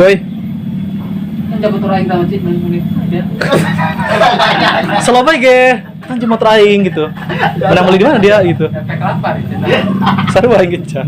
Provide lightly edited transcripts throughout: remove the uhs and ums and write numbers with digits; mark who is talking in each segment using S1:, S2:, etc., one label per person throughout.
S1: Boy,
S2: Kan jemput aing ta masjid menit aja.
S1: selalu ge. Kan cuma aing gitu. Menang beli di mana dia gitu.
S2: Efek lapar itu.
S1: Seru aing kencan.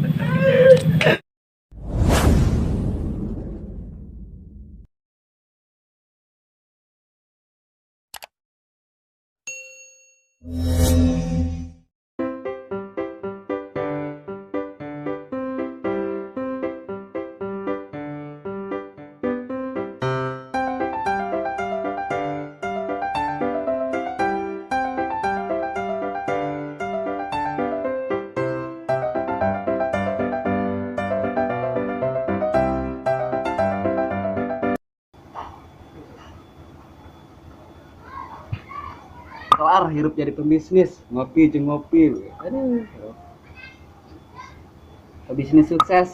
S2: Kelar hirup jadi pembisnis, ngopi jeung ngopi. Aduh. Pebisnis sukses.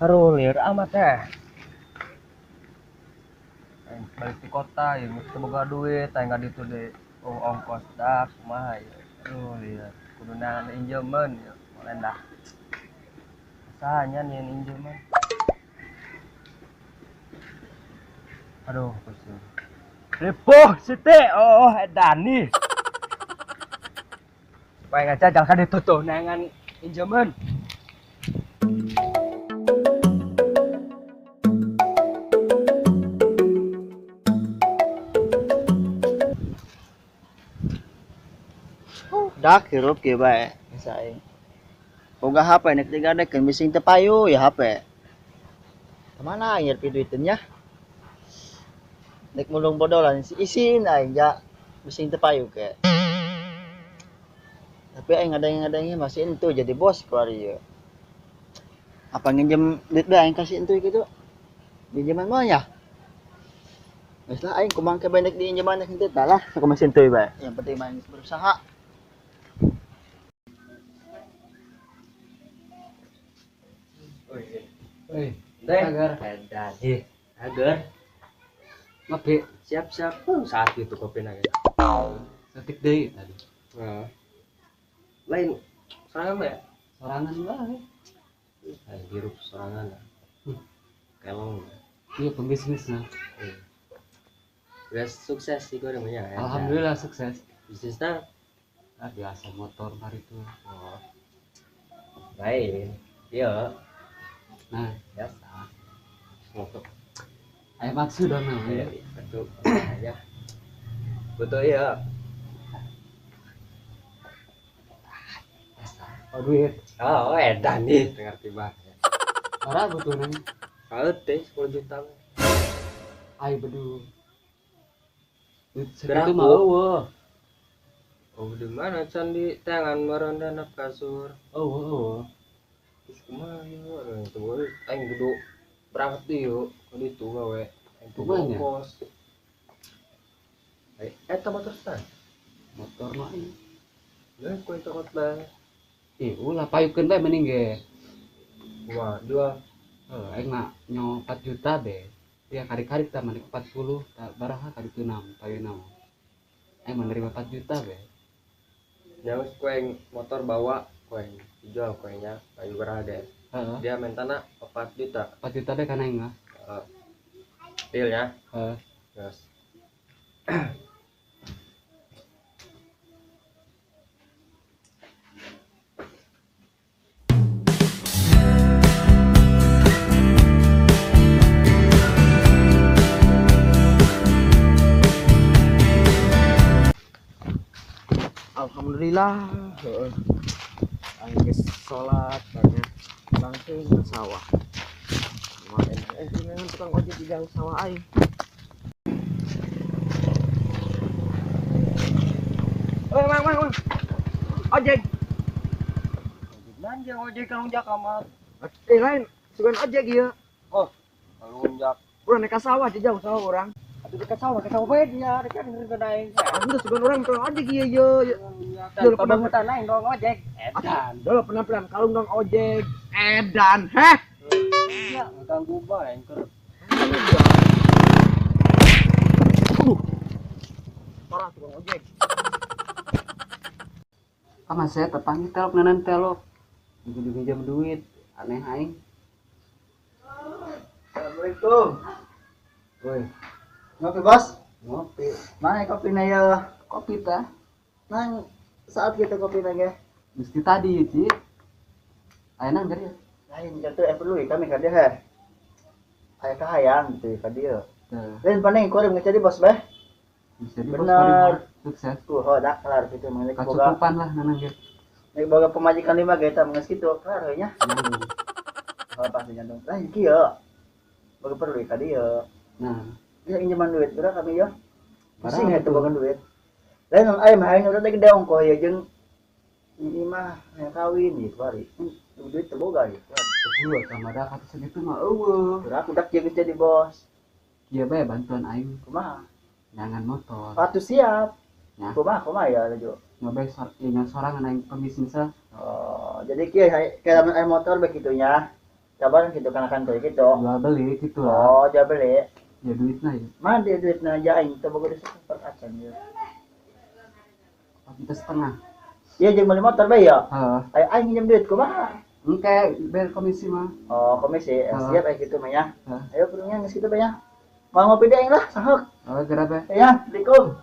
S3: Aduh, liar amat ya. Balik di kota ya, mesti boga duit, aing nggak ditu deh. Oh, ongkos dah, kumaha ya. Aduh, liar. Kudu nangan injemen ya, mulai dah. Usahanya nih injemen. Aduh, pusing. Ripuh, siti, oh, edani. Supaya nggak jajal kan ditutup nangan injemen.
S4: Dak hirup kieu bae geus aing. Boga HP nek digadekeun bising teu payu ya HP. Kemana aing nyerpi duiteun nya? Nek mulung bodolan si isin aing ja bising teu payu ke. Tapi aing ngadeng-ngadengnya masih entu jadi bos keluar ieu. Apa nginjem duit bae aing kasih entu kitu? Pinjaman mah ya? Geus lah aing kumaha ke bae nek diinjeman nek henteu tah lah sok masih entu bae. Yang penting mah geus berusaha.
S2: Woi,
S3: Deh.
S2: agar
S3: Edan. Ih, agar.
S2: ngopi
S3: Siap-siap. Saat itu kopi nage.
S2: setik deui tadi.
S3: Heeh. Lain sorangan mah ya?
S2: Sorangan bae.
S3: Aing hirup sorangan. Kelong.
S2: Iya pembisnis nah.
S3: Udah sukses sih gue namanya. Edan.
S2: Alhamdulillah sukses.
S3: Bisnisnya
S2: Ah, biasa motor hari itu.
S3: oh. Lain. Iya,
S2: Nah,
S3: biasa. Motor.
S2: aya maksud dong nah.
S3: Iya, betul. Ya. Betul ya.
S2: Biasa. Oh duit.
S3: Oh, edan nih, ngerti banget.
S2: Ora butuh nanya.
S3: Kalau teh 10 juta.
S2: Ayo bedu. Duit
S3: Berapa?
S2: segitu mah eueuh.
S3: Oh, di mana can di tangan merendah nak kasur.
S2: Eueuh eueuh.
S3: Terus kumaha ya? Itu gue aing kudu berangkat deui yuk. Kudu itu gawe. Aing kudu
S2: Kumaha nya?
S3: ongkos. Eh, eta motor tah.
S2: Motor mah ieu.
S3: Lah, ku cokot lah.
S2: Ih, ulah payukeun bae mending ge.
S3: Kumaha jual?
S2: Heuh, aing mah nyo 4 juta be. Ya karik-karik tah mah 40, tah baraha kaditu nam, payuna mah. Aing mah nerima 4 juta be.
S3: Nya geus ku aing motor bawa, ku aing dijual ku aing nya, payu baraha deh.
S2: Heeh.
S3: Dia mentana 4 juta.
S2: 4 juta be kana aing mah.
S3: Heeh. Deal nya.
S2: Heeh.
S3: Geus.
S4: Alhamdulillah, heeh. Aing geus salat banyak langsung ke sawah. Kemarin dengan tukang ojek di gang sawah aing. Eh, mang, mang, mang. Ojek.
S3: Ojek ojek kalungjak amat.
S4: Eh, lain, sugan ojek ieu.
S3: Oh, kalungjak.
S4: Urang naik ka sawah jauh sawah urang.
S3: Atuh dekat sawah, ke sawah bae dia, dekat dengerin aing.
S4: Aku tuh sugan urang tukang ojek ieu ieu.
S3: Dulu penampilan aing dong ojek. Edan.
S4: Dulu penampilan kalung dong ojek. Edan, heh.
S3: Iya, ganggu bae aing keur.
S4: Aduh. Parah tukang ojek.
S2: Ah, saya tepangi telok nanan telok. Kudu pinjam duit, aneh aing.
S4: Assalamualaikum.
S2: Woi,
S4: Ngopi, Bos?
S2: Ngopi.
S4: Mana kopi na ya?
S2: Kopi tah.
S4: Nang saat kita kopi na ge.
S2: Mesti tadi, Ci. Ayeuna dari ya.
S4: Lain jatuh perlu ya kami ka dieu heh. Aya kahayang tuh ka dieu.
S2: Tah.
S4: Lain paling kuring geus jadi bos beh.
S2: Bisa di bos
S4: Bener.
S2: sukses.
S4: Tuh, ho dah kelar gitu mah boga.
S2: Kecukupan lah nanang ge.
S4: Nek boga pemajikan lima ge eta geus kitu kelar we nya. Oh, pasti jantung. Lain kieu. Boga perlu ka dieu.
S2: Nah,
S4: Bisa injeman duit berapa kami ya? Pusing
S2: Berapa
S4: itu boga duit. Lain aya mah hayang urang teh gede ongkoh ya jeung ini mah hayang kawin gitu bari. Duit teu boga gitu.
S2: Eueuh, sama dah kata segitu mah eueuh.
S4: Urang udah kieu geus jadi bos.
S2: Kieu bae bantuan aing
S4: Kumaha?
S2: nyangan motor.
S4: Atuh siap.
S2: Ya.
S4: Kumaha kumaha ya laju.
S2: Ngobe nya sorangan aing pembisnisnya.
S4: Oh, jadi kieu kayak lamun aya motor begitunya. Kabar gitu kan akan kayak gitu.
S2: Jual beli gitu lah.
S4: Oh, jual beli.
S2: Ya duitna ya.
S4: Mana dia duitna aja aing teu boga duit per acan ya.
S2: 4,5 juta.
S4: Iya jeung beli motor bae ya.
S2: Heeh.
S4: Ayo aing minjem duit kumaha?
S2: Engke bayar komisi mah.
S4: Oh, komisi.
S2: Heeh.
S4: Siap aya gitu mah ya.
S2: Heeh.
S4: Ayo perlunya geus kitu bae ya. Mau ngopi deh aing lah, sahek.
S2: Oh, geura bae.
S4: Ya, Assalamualaikum.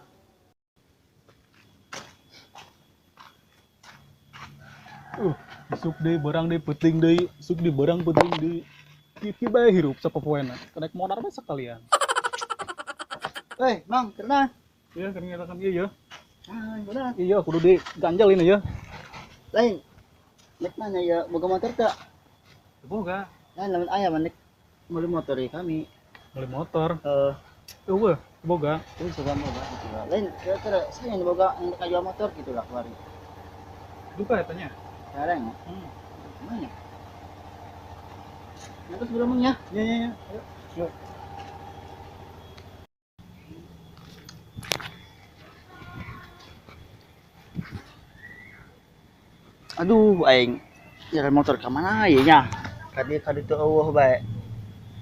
S1: Isuk deui barang deui peuting deui, isuk deui barang peuting deui. Kieu bae hirup sapopoena. Kenek modar bae sekalian.
S4: Hei, Mang, kenal.
S1: Iya, keur ngirakan ieu ya.
S4: Ah, benar.
S1: Iya, kudu diganjel ini ya.
S4: Lain. Nek mana ya boga motor teu?
S1: Boga.
S4: Lain lamun aya mah nek meuli motor ieu kami.
S1: Beli motor.
S4: Heeh.
S1: Eueuh, boga.
S4: Terus boga boga gitu lah. Lain kira-kira saya yang boga yang jual motor gitu lah kemarin.
S1: Duka ya tanya.
S4: Sekarang ya? Mana? Nah, terus berapa ya?
S1: Iya, iya, iya. Ayo.
S4: Yuk. Aduh, aing jalan motor ke mana ya nya? Kadi kadi teu eueuh bae.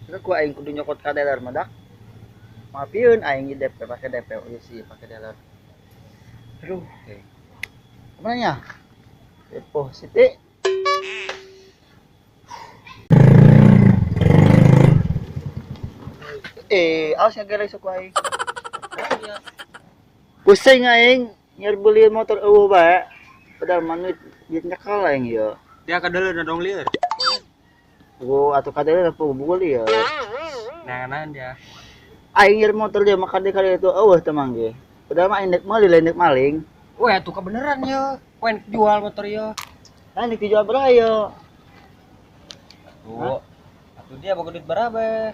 S4: Terus ku aing kudu nyokot ka dealer mah dak. Maafieun aing di DP pake DP, oh iya sih pake dealer. Aduh, aing. Kemana nya? Depo City. Awas ngagelek sok aing. Pusing aing nyer beli motor eueuh bae. Padahal manut duit nyekal aing ieu.
S3: Dia kadeuleu dong lieur.
S4: Oh, atuh kadeuleu apa beli ya.
S3: Nanganan dia.
S4: Aing nyer motor dia maka dia kali itu eueuh teu mangge. Padahal mah aing dek meuli lain dek maling.
S3: Weh, atuh kebeneran ye. Wen jual motor ye.
S4: Lain dek dijual berapa ye?
S3: Tuh. Atuh dia boga duit berapa?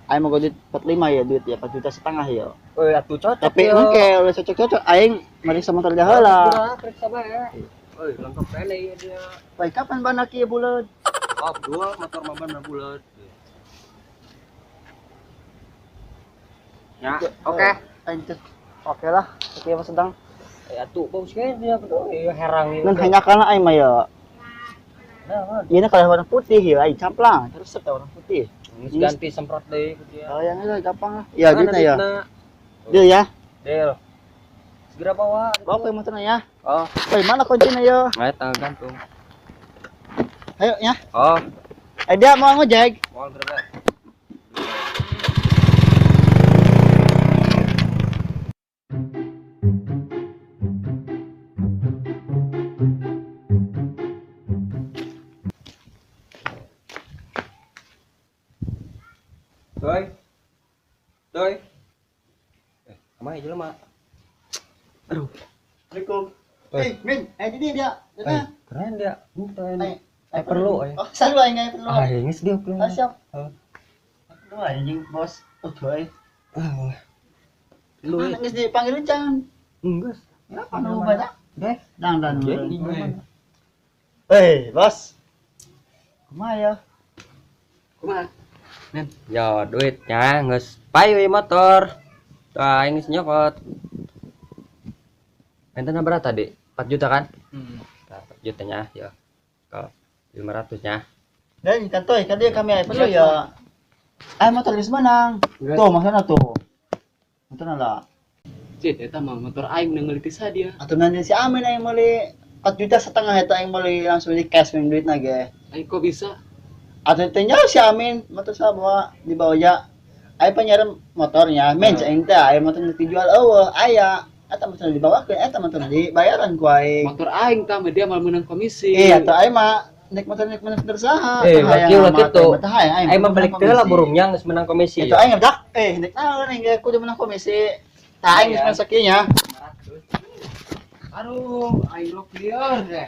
S4: Aing mau duit 45 ya duit ya 4,5 juta ya.
S3: Weh, atuh cocok.
S4: Tapi engke ulah cocok-cocok aing meriksa motor dia heula.
S3: Periksa bae. Woi, lengkap kene ieu dia.
S4: Baik kapan ban aki buleud?
S3: Oh, dua motor mah ban buleud. Ya, oke.
S4: Aing teh oke lah, oke mah sedang.
S3: Ya atuh bagus kene dia tuh herang ieu.
S4: Ngan hanyakalna aing mah ya.
S3: Nah,
S4: Ieu kalau warna putih ya aing camplang, terus serta warna putih.
S3: Ganti semprot deui ku dia.
S4: Oh, yang itu gampang lah. Ya duitnya ya. Deal ya.
S3: Deal. Segera bawa.
S4: Bawa ke motornya ya.
S3: Oh.
S4: Woi, mana kuncinya ya?
S3: Nah, tangan gantung.
S4: Ayo ya.
S3: Oh.
S4: Dia mau ngojek.
S3: Mau berapa? Doi. Doi. Kemana jelema? Aduh.
S4: Assalamualaikum. Min, jadi dia.
S3: Keren dia. Bukan. Perlu
S4: Oh, saru aing perlu.
S3: Ah, geus dia perlu.
S4: Ah, siap. Perlu anjing, bos. Oh, doi.
S3: Ah.
S4: Lu geus dipanggil can.
S3: Geus.
S4: Kenapa nu banyak?
S3: Deh.
S4: Dang dan. Bos. Kumaha ya?
S2: Kumaha? Nen.
S3: Yo, duitnya geus payu motor. Tah, aing geus nyokot. Enten berapa tadi? 4 juta kan? Nah, 4 jutanya ya. Kalau 500 nya.
S4: Dan kantoy kan dia kami aya perlu ya. Ay motor geus menang. Tuh maksudna tuh. Motorna lah.
S2: Cit, eta mah motor aing nu meuli ti saha dia.
S4: Atuh nanti si Amin aing meuli. 4 juta setengah eta aing meuli langsung di cash yang duit ge.
S2: Aing kok bisa?
S4: Atau teh nya si Amin motor sa bawa dibawa ya. Aing panyaran motornya, men aing teh aya motor nu dijual eueuh aya. Eta motor dibawakeun, eta motor dibayaran ku aing.
S2: Motor aing tah dia malah menang komisi.
S4: Iya, tah aing mah nek motor nek menang terus saha.
S3: Eh, wakil wakil tuh.
S4: Aing
S3: Aing mah balik teh lah burungnya geus menang komisi.
S4: Itu aing dak eh nek naon aing ge kudu menang komisi. Tah aing geus menang sakieu nya.
S2: Aduh, aing rok lieur deh.